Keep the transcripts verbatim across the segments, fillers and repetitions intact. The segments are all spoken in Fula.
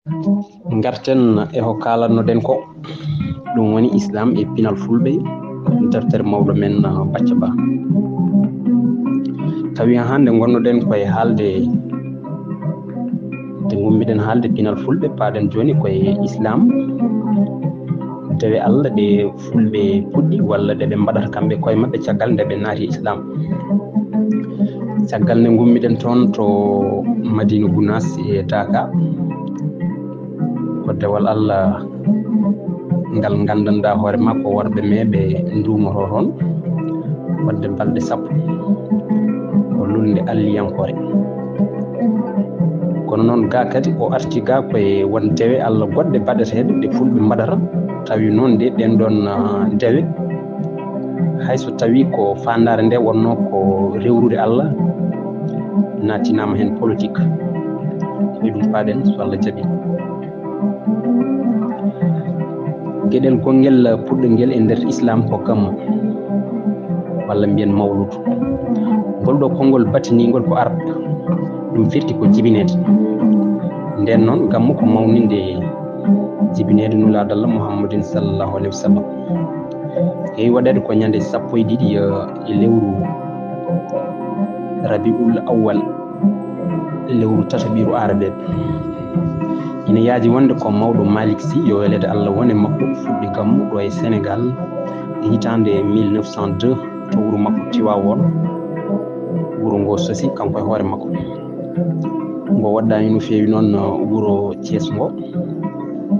Ngarten e ko kaalannoɗen ko, ɗum woni Islam e pinal Fulɓe, deftere mawɗo men, uh, Bacca Ba. Tawi hannde ngonnoɗen koye haalde, nde ngummiɗen haalde pinal Fulɓe, paaɗen jooni koye Islam, dewe Allah ɗe Fulɓe puɗɗi walla ɗe ɓe mbaɗata kamɓe koye maɓɓe caggal nde ɓe naati Islam. Caggal nde ngummiɗen toon to Madina Gunaas e Daaka, ko dewal Allah ngal nganndanɗaa hoore makko worɓe meeɓe nduumoto toon, wadde balɗe sappo, ko lulnde alliyankoore. Kono noon, gaa kadi o arti gaa koye won dewe Allah goɗɗe baɗeteeɗe ɗe Fulɓe mbaɗata, tawi noon de ɗeen ɗoon, ah, dewe, hay so tawi ko faandaare nde wonnoo ko rewrude Allah, naatinaama heen politik. Ko e ɗum paaɗen, so Allah jaɓi. Geɗel gongel puɗɗo ngel e nder Islam ko gammu, walla mbiyen mawludu. Ngol ɗo konngol batiningol ko Arab, ɗum firti ko jibineede. Nden noon, gammu ko mawninde jibineede Nulaaɗo Allah Muhammadin sallallahu alaihi wasallam. Heewi waɗeede ko ñande sappo e ɗiɗi, eh, e lewru Rabiul Awwal, lewru tataɓiru Arabeeɓe. Ina yaaji wonde ko mawɗo Malick Sy, yo weleede Allah wone makko, fuɗɗi gammu ɗo e Senegal e hitaande mille neuf cent deux to wuro makko Tiwaawoon, wuro ngo sosi kanko e hoore makko. Ngo waɗɗaani no feewi noon, uh, wuro Thiès ngo,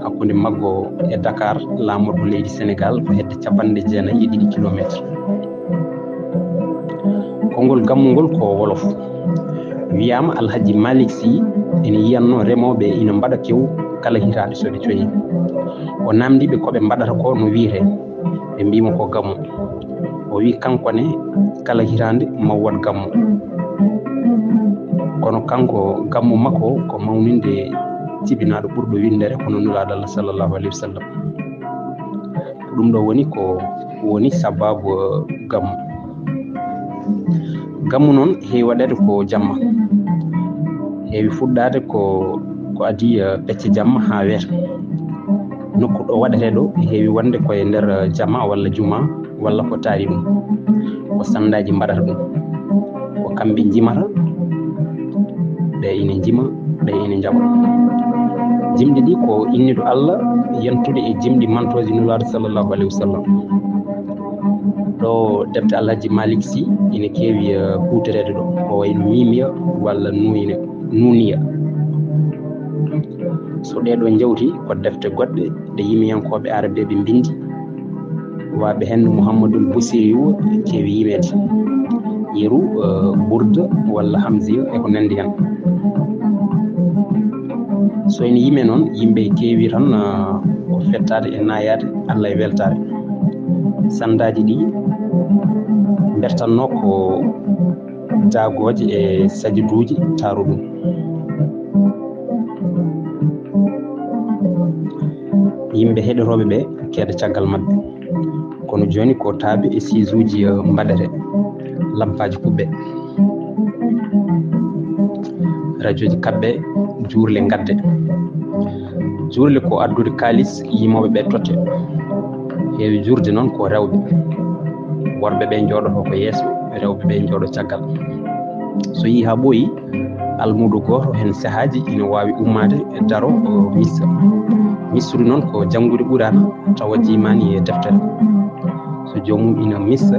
hakkunde maggo e Dakar, laamorgo leydi Senegal, ko hedde capanɗe jeenayi e ɗiɗi kilomeetre. Konngol gammungol ko Wolof. Wiyaama Alhaji Malick Sy ene yiyanno remooɓe ina mbaɗa kew kala hitaande so ɓe coñii. O naamndii ɓe ko ɓe mbaɗata ko no wiyetee. Ɓe mbii mo ko gammu. O wii kanko ne kala hitaande ma waɗ gammu. Kono kanko gammu makko ko mawninde jibinaaɗo ɓurɗo winndere, kono Nulaaɗo Allah sallallahu alaihi wasallam. Ko ɗum ɗo woni ko woni sababu, eh, gammu. Gammu noon heewi waɗeede ko jamma. Heewi fuɗɗaade ko, ko adii, eh, pecce jamma haa weeta. Nokku ɗo waɗetee ɗo heewi wonde ko e nder, eh, jama walla juma walla ko taari ɗum. Ko sanndaaji mbaɗata ɗum. Ko kamɓe njimata, ɓe ina njima, ɓe ina njaɓa. Jimɗi ɗi ko inniiɗo Allah yentude e jimɗi mantooji Nulaaɗo sallallahu alaihi wasallam. Ɗo defte Alhaji Malick Sy ina keewi, eh, huutoreede ɗo, ko wayno Mimiya walla Nuuniya. So ɗee ɗo njawti ko defte goɗɗe ɗe yimiyankooɓe Arabeeɓe mbinndi, waɓe heen no Muhammadul Busiri o keewi yimeede, yeru, eh, Burda walla Hamziya e ko nanndi heen. So ene yimee noon, yimɓe keewi tan, eh, ko fettaade e naayaade Allah e weltaare. Sanndaaji ɗi mbertatnoo ko daagooje e sajiduuji taaru ɗum. Yimɓe heɗotooɓe ɓe keeda caggal maɓɓe. Kono jooni ko taaɓe e siisuuji, eh, mbaɗete, lampaaji kuɓɓe, rajooji kaɓɓe, juurle ngadde. Juurle ko addude kaalis yimooɓe ɓe totte. Heewi juurde noon ko rewɓe. Worɓe ɓe njooɗoto ko yeeso, rewɓe ɓe njooɗo caggal. So yii haa ɓooyi, almuudo gooto heen sahaaji ina waawi ummaade e daro, o missa. Missude noon ko janngude Qur'aana tawa jiimaani e deftere. So joomum ina missa,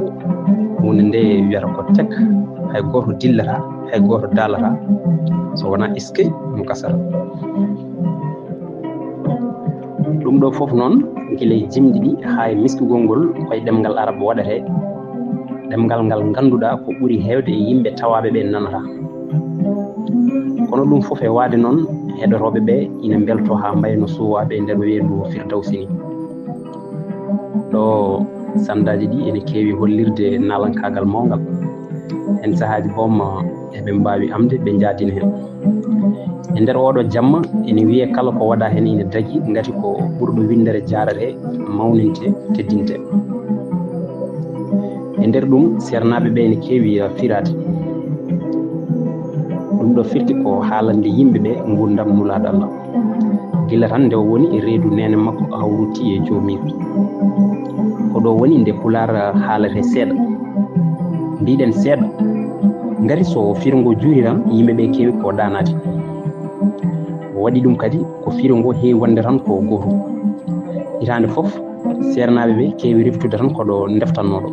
huunde nde wiyata ko tek, hay gooto dillataa, hay gooto daalataa, so wonaa eskey mo kasara. Ɗum ɗo fof noon, gila e jimɗi ɗi haa e miskugol ngol, ko e ɗemngal Arab waɗetee, ɗemngal ngal ngannduɗaa ko ɓuri heewde e yimɓe tawaaɓe ɓe nanata. Kono ɗum fof e waade noon, heɗotooɓe ɓe ina mbeltoo haa mbayno suwaaɓe e nder weendu Firdawsi ni. Ɗo sanndaaji ɗi ene keewi hollirde naalankaagal mawngal. Heen sahaaji boom eɓe mbaawi amde, ɓe njaadina heen. E nder ooɗo jamma, ene wiyee kala ko waɗaa heen ina dagi, ngati ko ɓurɗo winndere jaarate, mawninte, teddinte. E nder ɗum, seernaaɓe ɓe ene keewi, eh, firaade. Ɗum ɗo firti ko haalande yimɓe ɓe nguurndam Nulaaɗo Allah. Gila tan nde o woni e reedu neene makko hawrutti e joomiiko. Ko ɗo woni nde Pulaar haalata seeɗa. Mbiɗen seeɗa, ngati so firo ngo juuri tan, yimɓe ɓe keewi ko ɗaanaade. O waɗi ɗum kadi ko firo ngo heewi wonde tan ko gootum. Hitaande fof, seernaaɓe ɓe keewi reftude tan ko ɗo ndeftannoo ɗo.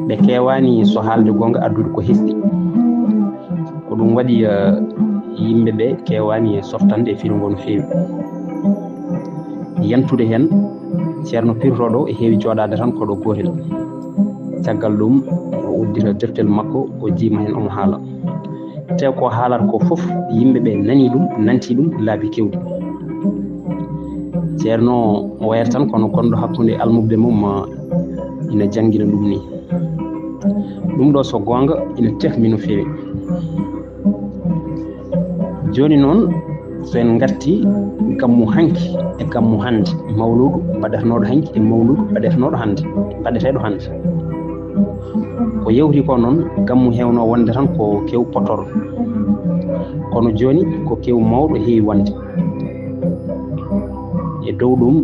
Ɓe keewaani, so haalde goonga, addude ko hesɗi. Ko ɗum waɗi, eh, yimɓe ɓe keewaani softande e firo ngo no feewi. Yantude heen, Ceerno pirotooɗo heewi jooɗaade tan ko ɗo gootel. Caggal ɗum, o uddita deftel makko, o jiima heen, omo haala. Te ko haalata ko fof, yimɓe ɓe nani ɗum, nanti ɗum laabi keewɗi. Ceerno o wayata tan kono gonɗo hakkunde almuɓɓe mum, eh, ina janngina ɗum ni. Ɗum ɗo so goonga ina tehmi no feewi. Jooni noon, so en ngartii gammu hanki e gammu hannde, mawluudu mbaɗetenooɗo hanki e mawluudu mbaɗetenooɗo hannde, mbaɗeteeɗo hannde. Ko yawti ko noon, gammu heewno wonde tan ko kew potor. Kono jooni ko kew mawɗo heewi wonde. E dow ɗum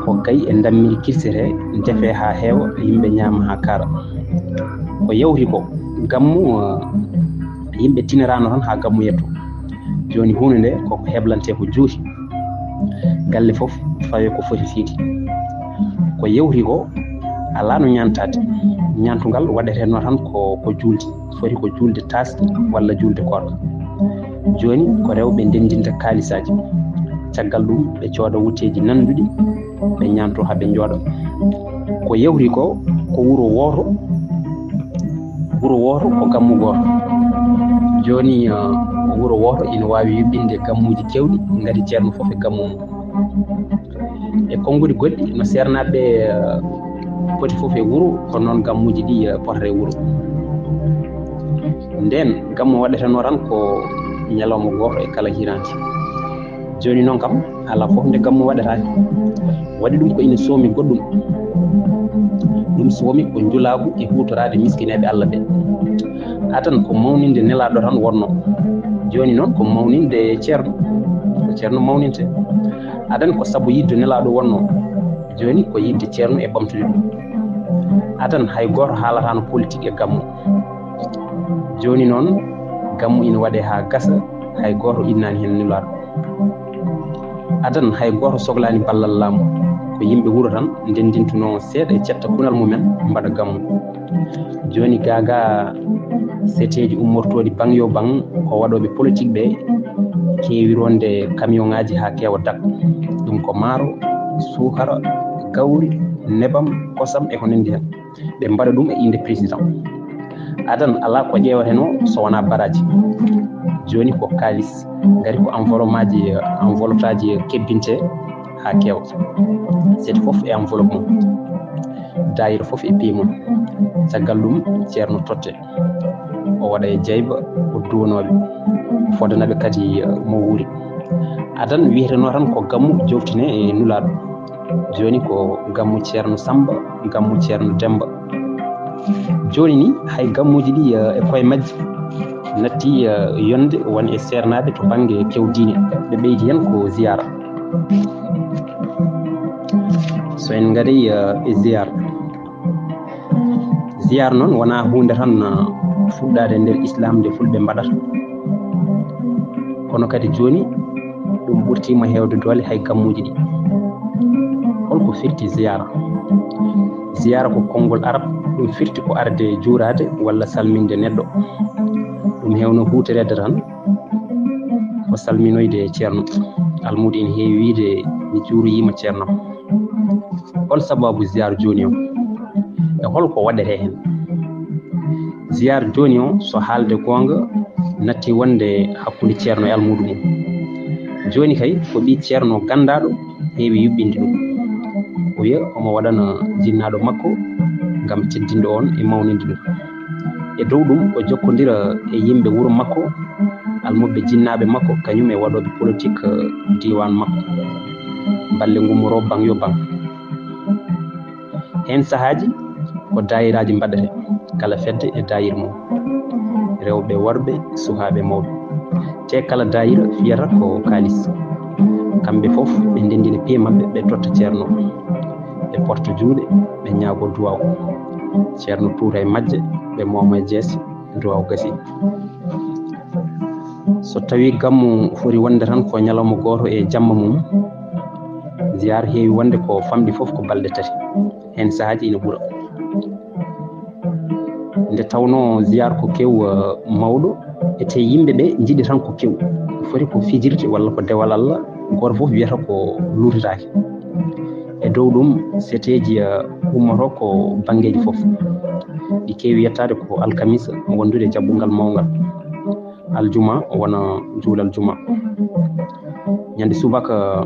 ko gay e ndammiri kirsetee, njafee haa heewa, yimɓe ñaama haa kaara. Ko yawti ko, gammu, eh, yimɓe tiniraano tan haa gammu yetto. Jooni huunde nde koko heblantee ko juuti. Galle fof fawee ko foti fiide. Ko yawti ko alaa no ñaantaade. Ñaantungal waɗetenoo tan ko, ko juulde. Foti ko juulde taaske walla juulde koorka. Jooni ko rewɓe ndenndinta kaalisaaji. Caggal ɗum ɓe cooda wuteeji nannduɗi, ɓe ñaanto haa ɓe njooɗa. Ko yawti ko, ko wuro wooto, wuro wooto ko gammu gooto. Jooni, eh, wuro wooto ina waawi yuɓɓinde gammuuji keewɗi, ngati ceerno fof e gammu mum. E konnguɗi goɗɗi, no seernaaɓe, eh, poti fof e wuro, ko noon gammuuji ɗi, eh, potata e wuro. Ndeen, gammu waɗetenoo tan ko ñalawma gooto e kala hiraande. Jooni noon kam, alaa fof nde gammu waɗataake. Waɗi ɗum ko ina soomi goɗɗum. Ɗum soomi ko njulaagu e huutoraade miskineeɓe Allah ɓe. Adan ko mawninde nelaaɗo tan wonnoo. Jooni noon ko mawninde ceerno. Ko ceerno mawninte. Adan ko sabu yiɗde nelaaɗo wonnoo. Jooni ko yiɗde ceerno e ɓamtude ɗum. Adan hay gooto haalataano politik e gammu. Jooni noon, gammu ina waɗee haa gasa, hay gooto innaani heen nulaaɗo. Adan hay gooto soklaani ballal laamu. Ko yimɓe wuro tan ndenndintunoo seeɗa e cetta kunal mumen, mbaɗa gammu. Jooni, gaa gaa seteeji ummortooɗi baŋ yo baŋ, ko waɗooɓe politik ɓe keewi ronde kamiyonŋaaji haa keewa dak. Ɗum ko maaro, suukara, gawri, nebam, kosam e ko nanndi heen. Ɓe mbaɗa ɗum e innde président. Adan alaa ko ƴeewatenoo so wonaa baraaji. Jooni ko kaalis, ngari ko enveloppemaaji, enveloppetaaji kebbintee haa keewa. Seeɗa fof e enveloppe mum. Daayira fof e piye mum. Caggal ɗum, ceerno totte. O waɗa e jayba, o duwanooɓe. Fodanaɓe kadi, eh, mo wuuri. Adan wiyetenoo tan ko gammu jowtine e nulaaɗo. Jooni ko gammu ceerno Samba, gammu ceerno Demba. Jooni ni hay gammuuji ɗi, eh, e koye majji natti, eh, yonde won e seernaaɓe to bannge kew diine. Ɓe ɓeydi heen ko ziyaara. So en ngarii, eh, e ziyaara. Ziyaara noon wonaa huunde tan, ah, fuɗɗaade e nder Islaam nde fulɓe mbaɗata. Kono kadi jooni ɗum ɓurtiima heewde doole hay gammuuji ɗi. Holko firti ziyaara? Ziyaara ko konngol arab, ɗum firti ko arde juuraade walla salminde neɗɗo. Ɗum heewno huutoreede tan ko salminoyde ceerno. Almuudo ina heewi wiyde, "Mi juuroyiima ceerno." Hol sabaabu ziyaara jooni o? E hol ko waɗetee heen? Ziyaara jooni o, so haalde goonga, natti wonde hakkunde ceerno e almuudo mum. Jooni kay, ko ɓii ceerno ganndaaɗo heewi yuɓɓinde ɗum. O wiya omo waɗana jinnaaɗo makko ngam teddinde on e mawninde ɗum. E dow ɗum, o jokkondira e yimɓe wuro makko, almuɓɓe jinnaaɓe makko, kañum e waɗooɓe politik, eh, diiwaan makko. Balle ngummoroo baŋ yo baŋ. Heen sahaaji ko daayiraaji mbaɗetee, kala fedde e daayira mum. Rewɓe, worɓe, suhaaɓe, mawɓe. Te kala daayira fiyata ko kaalis. Kamɓe fof ɓe ndenndina piye maɓɓe, ɓe totta Ceerno. Ɓe porta juuɗe, ɓe ñaago duwaaw. Ceerno tuuta e majje, ɓe mooma e jeese, duwaaw gasi. So tawii gammu foti wonde tan ko ñalawma gooto e jamma mum, ziyaar heewi wonde ko famɗi fof ko balɗe tati. Heen sahaaji ina ɓura. Nde tawnoo ziyaar ko kew, eh, mawɗo, ete yimɓe ɓe njiɗi tan ko kew. Foti ko fijirde walla ko dewal Allah, gooto fof wiyata ko luutataake. E dow ɗum, seteeji, eh, ummoto ko banngeeji fof. Ɗi keewi yettaade ko alkamisa wondude jaɓɓungal mawngal. Aljuma wona juulal juma. Ñande subaka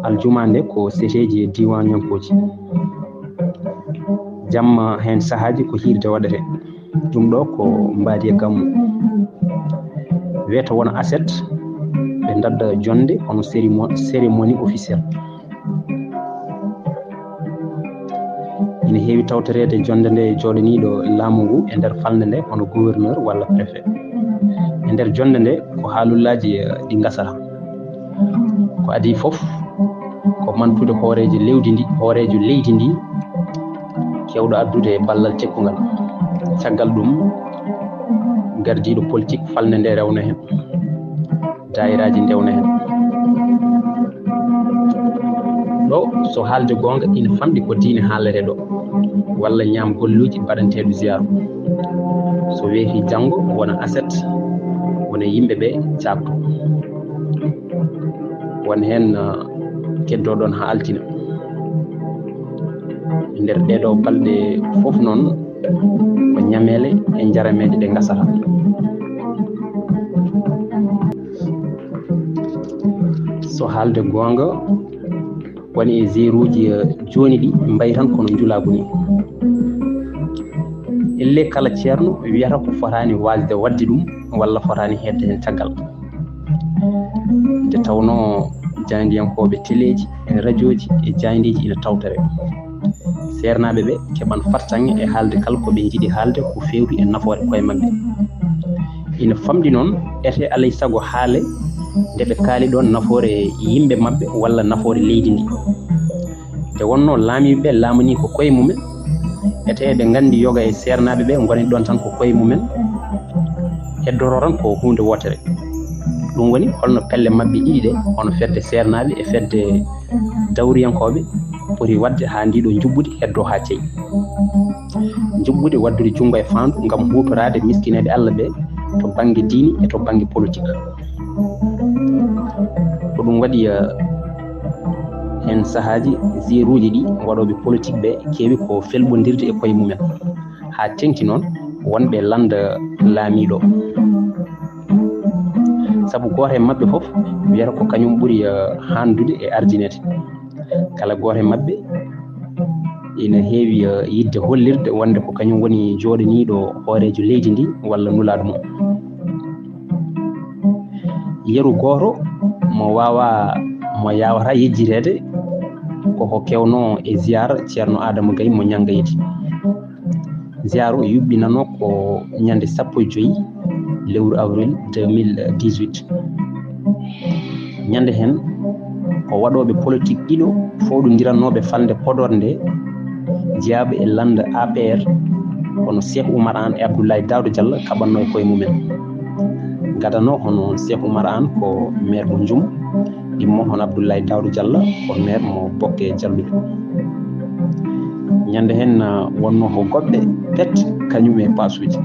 aljuma nde ko seteeji e diiwaanyankooji. Jamma heen sahaaji ko hiirde waɗetee. Ɗum ɗo ko mbaadi e gammu. Wiyata wona aset, ɓe ndadda jonnde hono cérémo-, cérémonie officielle. Ina heewi tawtoreede jonnde nde jooɗaniiɗo laamu ngu e nder falnde nde hono gouverneur walla préfet. E nder jonnde nde ko haalullaaji, eh, ɗi ngasata. Ko adii fof ko mantude hooreejo lewdi ndi, hooreejo leydi ndi, kewɗo addude ballal tekkungal. Caggal ɗum, gardiiɗo politique falnde nde rewna heen. Daayiraaji ndewna heen. Ɗo, so haalde goonga, ina famɗi ko diine haalete ɗo, walla ñaam golluuji mbaɗanteeɗo ziyaaru. So weeti janngo, wona aset, wona yimɓe ɓe caakto. Won heen, uh, keddooɗon haa altina. E nder ɗeeɗo balɗe fof noon, ko ñameele e njarameeje ɗe ngasata. So haalde goonga, woni e zeeruuji, eh, jooni ɗi mbayi tan kono njulaagu ni. Ellee kala ceerno wiyata ko fotaani waasde waɗde ɗum walla fotaani heedde heen caggal. Nde tawnoo jaayndiyankooɓe teleeji e rajooji e jaayndeeji ina tawtore. Seernaaɓe ɓe keɓan fartaŋŋe e haalde kala ko ɓe njiɗi haalde ko feewti e nafoore koye maɓɓe. Ina famɗi noon, ete alay sago haale nde ɓe kaali ɗoon nafoore yimɓe maɓɓe walla nafoore leydi ndi. Nde wonnoo laamiiɓe ɓe laamanii ko koye mumen, ete eɓe nganndi yoga e seernaaɓe ɓe ngoni ɗoon tan ko koye mumen, heddoro tan ko huunde wootere. Ɗum woni holno pelle maɓɓe ɗiɗi ɗe, hono fedde seernaaɓe e fedde dawriyankooɓe, poti waɗde haa ndiɗo njuɓɓudi heddo haa ceyi. Njuɓɓudi waɗdude junngo e faandu ngam huutoraade miskineeɓe Allah ɓe to bannge diini e to bannge politik. Ko ɗum waɗi, eh, heen sahaaji, zeeruuji ɗi waɗooɓe politik ɓe keewi ko felɓondirde e koye mumen, haa teŋti noon wonɓe lannda laamiiɗo. Sabu gooto e maɓɓe fof wiyata ko kañum ɓuri, eh, haandude e ardineede. Kala gooto e maɓɓe ina heewi, eh, yiɗde hollirde wonde ko kañum woni jooɗaniiɗo hooreejo leydi ndi walla nulaaɗo mum. Yeru gooto mo waawaa, mo yaawataa yejjiteede ko ko kewnoo e ziyaara Ceerno Aadama Gay mo Ñanngaydi. Ziyaara o yuɓɓinanoo ko ñande sappo e joy lewru avril deux mille dix-huit. Ñande heen, ko waɗooɓe politik ɗiɗo fowɗondiranooɓe falnde Podor nde, jeyaaɓe e lannda A P R, kono Cheikh Oumar Anne e Abdoulaye Daouda Diallo kaɓannoo e koye mumen. Gadano hono Cheikh Oumar Anne ko maire mo Njum, ɗimmo hono Abdoulaye Daouda Diallo ko maire mo Bokke Jalluɓe. Ñande heen, ah, wonnoo ko goɓɓe pet kañum e paasuuji,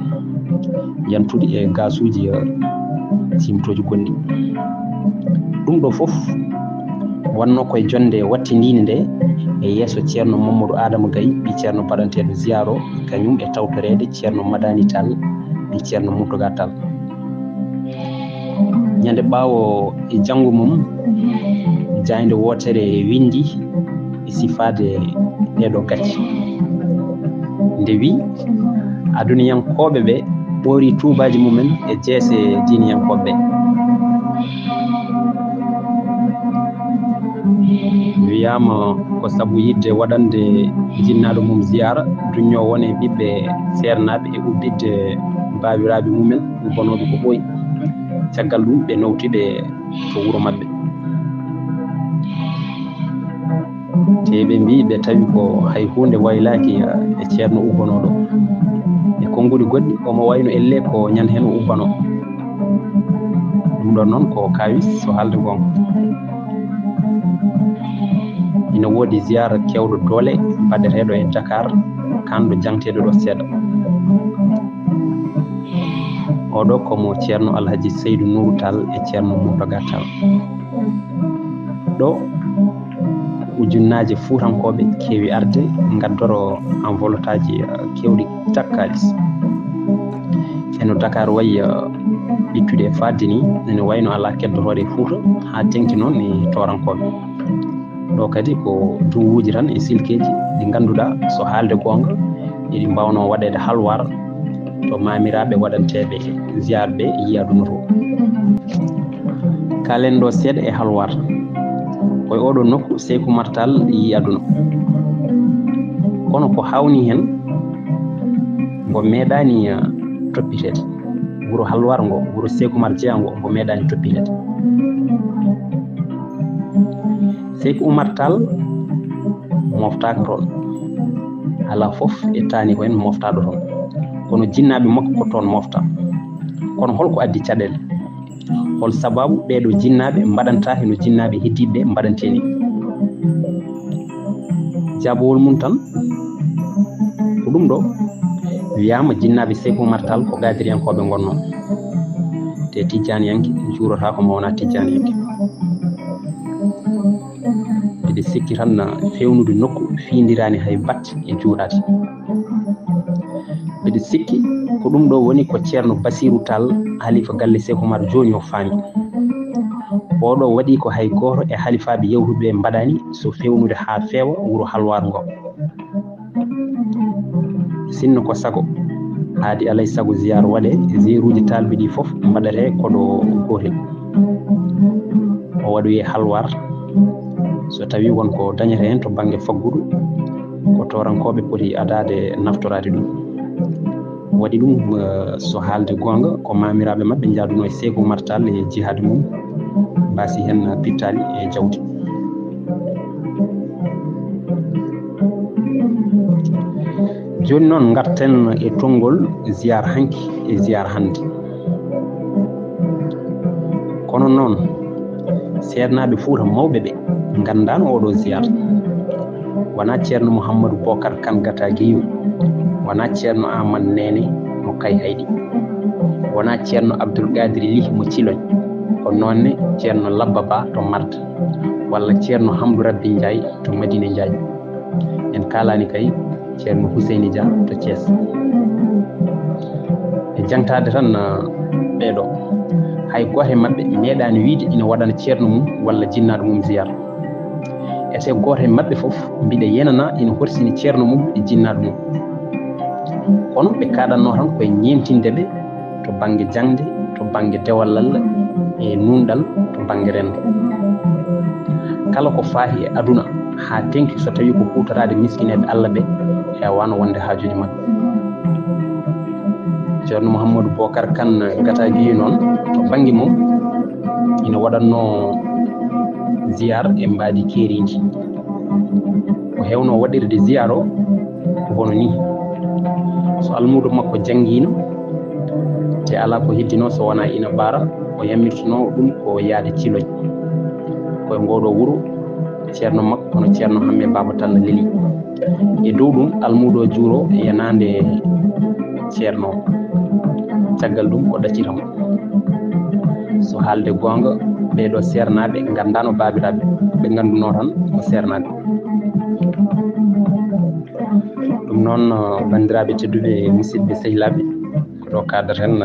yantuɗi e gaasuuji, ah, simtooji gonɗi. Ɗum ɗo fof wonnoo koye jonnde wattindiinde nde e yeeso Ceerno Mamadou Adama Gaye, ɓii Ceerno baɗanteeɗo ziyaaro, kañum e tawtoreede Ceerno Madani Tall, ɓii Ceerno Mountaga Tall. Ñande ɓaawo e janngo mum, jaaynde wootere winndi e sifaade ɗeeɗo gacce. Nde wi, aduniyankooɓe ɓe ɓoori tuubaaji mumen e jeese diiniyankooɓe ɓe. Wiyaama ko sabu yiɗde waɗande jinnaaɗo mum ziyaara, duñño won e ɓiɓɓe seernaaɓe e ubbitde baawiraaɓe mumen ubbonooɓe ko ɓooyi. Caggal ɗum, ɓe nowti ɓe to wuro maɓɓe. Te ɓe mbii, ɓe tawi ko hay huunde waylaaki, eh, e ceerno ubbanooɗo. E konguɗi goɗɗi, omo wayno ellee ko ñande heen o ubbanoo. Ɗum ɗoon noon ko kaawis, so haalde goonga. Ina woodi ziyaara keewɗo doole mbaɗeteeɗo e Dakar, kaanɗo jangteede ɗo seeɗa. Oɗo ko mo ceerno Alhaji Seydou Nourou Tall e ceerno Mourtaga Tall. Ɗo ujunnaaje fuutankooɓe keewi arde, ngaddoro enveloppaaji, eh, keewɗi takkaalis. E no Dakar wayi, eh, ɓittude e faaɗde ni, ene wayno alaa keddotooɗo e Fuuta, haa teŋti noon e toorankooɓe. Ɗo kadi ko duwuuji tan e silkeeji ɗi ngannduɗaa, so haalde goonga, eɗi mbaawnoo waɗeede halwaar to maamiraaɓe waɗanteeɓe ziyaar ɓe yiya aduna to. Kaalen ɗo seeɗa e halwaar. Ko e oɗo nokku Seyku Umar Tall yiyi aduna. Kono ko haawnii heen, ngo meeɗaani, ah, toppiteede. Wuro halwaar ngo, wuro Seyku Umar jeyaa ngo, ngo meeɗaani toppiteede. Seyku Umar Tall moftaaka toon. Alaa fof e taani ko en moftaaɗo toon. Kono jinnaaɓe makko ko toon mofta. Kono holko addi caɗeele? Hol sababu ɓeeɗo jinnaaɓe mbaɗantaake no jinnaaɓe heddiiɓe ɓe mbaɗantee ni? Jaabawol mum tan ko ɗum ɗo, wiyaama jinnaaɓe Seyku Umar Tall ko qaadiriyankooɓe ngonnoo. Te tijjaaniyanke juurotaako mo wonaa tijjaaniyanke. Mbiɗa sikki tan feewnude nokku fiindiraani hay batte e juuraade. Mbiɗa sikki ko ɗum ɗo woni ko ceerno Basiiru Tall, halifa galle Seyku Umar jooni o faami. Oɗo waɗi ko hay gooto e halifaaɓe yawtuɓe ɓe mbaɗaani so feewnude haa feewa wuro halwaar ngo. Sinno ko sago, aadi alay sago ziyaar waɗee, ziyaruuji taalɓe ɗi fof mbaɗetee koɗo gootel. O waɗoyi halwaar, so tawii won ko dañata heen to bannge faggudu, ko toorankooɓe poti adaade naftoraade ɗum. Waɗi ɗum, eh, so haalde goonga, ko maamiraaɓe maɓɓe njaadunoo e Seyku Umar Tall e jihaade mum, mbaasi heen pittaali e jawdi. Jooni noon, ngarten e tonngol ziyaar hanki e ziyaar hannde. Kono noon, seernaaɓe Fuuta mawɓe ɓe nganndaano oɗo ziyaar. Wonaa ceerno Mouhamadou Bokar Kan Gata Geyu, wonaa ceerno Aman Neene mo Kayhayɗi, wonaa ceerno Abdoul Qadir Lih mo Ciloñ, ko noonne ceerno Labba Ba to Marda, walla ceerno Hamdou Rabbi Njaay to Madina Njaay. En kaalaani kay ceerno Huseyni Dia to Thiès. E jangtaade tan, ah, ɓeeɗo, hay gooto e maɓɓe meeɗaani wiyde ina waɗana ceerno mum walla jinnaaɗo mum ziyaar. Ete gooto e maɓɓe fof mbiɗa yenana ina horsini ceerno mum e jinnaaɗo mum. Kono ɓe kaaɗannoo tan ko e ñeemtinde ɓe to bannge jaŋde, to bannge dewal Allah e nuunɗal, to bannge renndo. Kala ko faati e aduna haa teŋti so tawii ko huutoraade miskineeɓe Allah ɓe, heewaano wonde haajuuji maɓɓe. Ceerno Mouhamadou Bokar Kan Gata Geyu noon, to bannge mum, ina waɗatnoo ziyaar e mbaadi keeriindi. Ko heewnoo waɗirde ziyaar o ko hono nii. So almuudo makko janngiino, te alaa ko heddinoo so wonaa ina ɓaara, o yammirtunoo ɗum ko yahde Ciloñ. Ko e ngooɗoo wuro ceerno makko, hono ceerno Hamme Baaba Talla leli. E dow ɗum, almuudo juuroo yanaande ceerno o. Caggal ɗum, o ɗaccita mo. So haalde goonga, ɓeeɗo seernaaɓe nganndaano baabiraaɓe, ɓe nganndunoo tan ko seernaaɓe. Ɗum noon, banndiraaɓe tedduɓe, musidɓe sehilaaɓe, ko ɗo kaadaten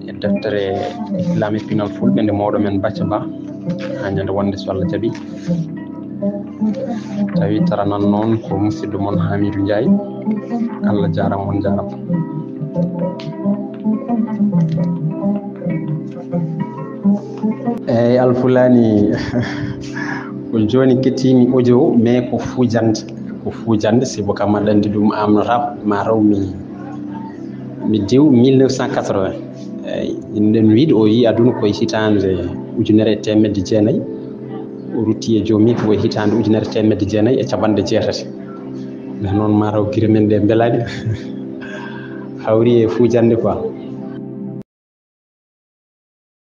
e deftere Islam e Pinal Fulɓe nde mawɗo men Bacca Ba, haa ñande wonde so Allah jaɓi. Tawi taranan noon ko musidɗo mon Hamidou Ndiaye. Allah jaarama, on jaarama. Eyyi, Alfulaani, ko jooni kettiimi audio, mais ko fuujande, ko fuujande, sibu kam aɗa anndi ɗum, am rap, ma raw mi, mi diw mille neuf cent quatre-vingts. Nden wiide o yi aduna koye hitaande ujunere e teemedde jeenayi, o rutti e joomi ko e hitaande ujunere teemedde jeenayi e capanɗe jeetati. Nde noon mataw gire men ɗe mbelaɗi hawri e fuujande quoi.